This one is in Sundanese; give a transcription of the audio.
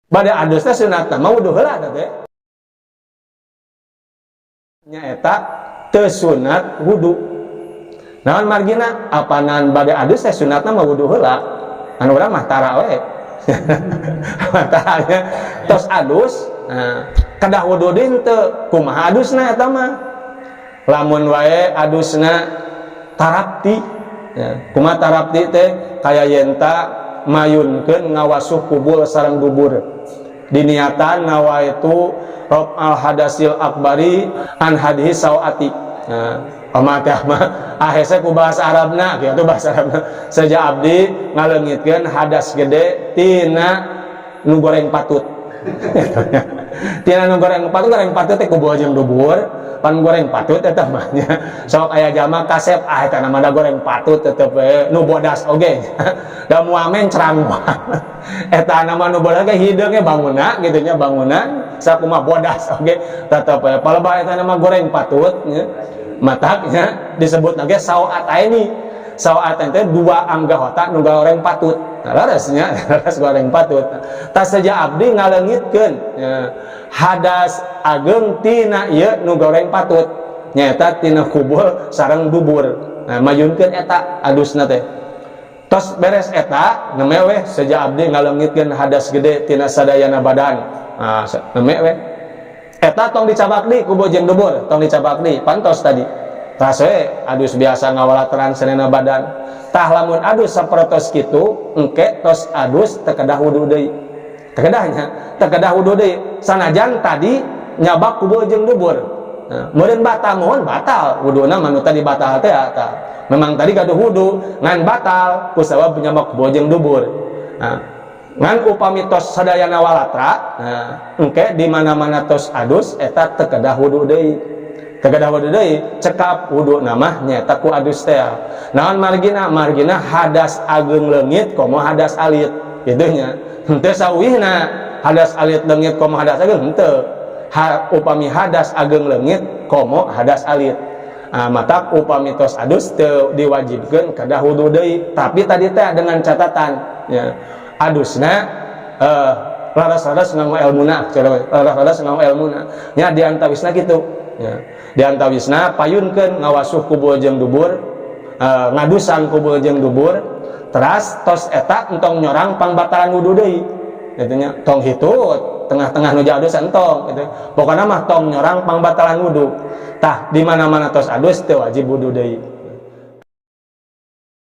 Bade adus teh sunatna mah wudu heula teh. Nyaeta teu sunat wudu. Naon margina? Apanan bade adus teh sunatna mah wudu heula. Anu urang mah tara we. Taranya tos adus, nah, kedah wudu deui henteu? Kumaha adusna eta mah? Lamun wae adusna tarapti ya. Kumaha tarapti teh? Kaya yenta mayunkeun ngawasuh kubul sareng dubur, diniatan nawaitu raf'al hadasil akbari an hadihi sawati. Nah, omat teh mah ah hese ku bahasa Arabna kitu, bahasa Arabna seja abdi ngaleungitkeun hadas gede tina nu goreng patut, tina nu goreng patut. Goreng patut teh kubul jeung dubur, pan goreng patut eta mah nya. Sok aya jalma kasep, ah, eta nama da goreng patut, tetep we nu bodas oge da moal mencrang. Eta nama nu bodas ge hideungnya bangunna gitu nya, bangunan sakumaha bodas oge tetep we palebah eta nama goreng patut nya. Matak nya disebut ge sawataini. Sawatain teh dua anggota nu goreng patut. Nah, leres nya, leres goreng patut. Tas saja abdi ngaleungitkeun ya, hadas ageng tina ieu nu goreng patut, nyaeta tina kubul sareng dubur. Nah, mayunkeun eta adusna teh. Tos beres eta, neme weh seja abdi ngaleungitkeun hadas gede tina sadayana badan. Nah, neme weh eta tong dicabak di kubul jeung dubur, tong dicabak di pantos tadi. Tas we adus biasa ngawalateran sadayana badan. Tah, lamun adus sapertos kitu, engke tos adus teu kedah wudu deui, teu kedahnya, teu kedah wudu deui sanajan tadi nyabak kubul jeung dubur. Nah, meureun batal, mohon batal wuduna mah, nu tadi batal teh tah memang tadi gaduh wudu ngan batal ku sabab nyabak kubul jeung dubur. Nah, ngan upami tos sadayana walatra, nah, engke di mana-mana tos adus eta teu kedah wudu deui, teu kedah wudu deui. Cekap wudu nama nyaeta ku adus teh. Naon margina? Margina hadas ageng leungit komo hadas alit kitu nya, henteu sauwihna hadas alit leungit komo hadas ageng, henteu. Ha, upami hadas ageng leungit komo hadas alit. Ah, matak upami tos adus teu diwajibkeun kedah wudu deui, tapi tadi teh dengan catatan ya, adusna laras-laras nganggo elmuna, laras-laras nganggo elmuna nya. Di antawisna kitu ya, di antawisna payunkeun ngawasuh kubul jeung dubur, ngadusan kubul jeung dubur. Teras tos eta entong nyorang pangbatalan wudu deui kitu nya, tong hitut tengah-tengah nu adus, entong gitu. Pokokna mah tong nyorang pangbatalan wudu. Tah, di mana-mana tos adus teu wajib wudu deui.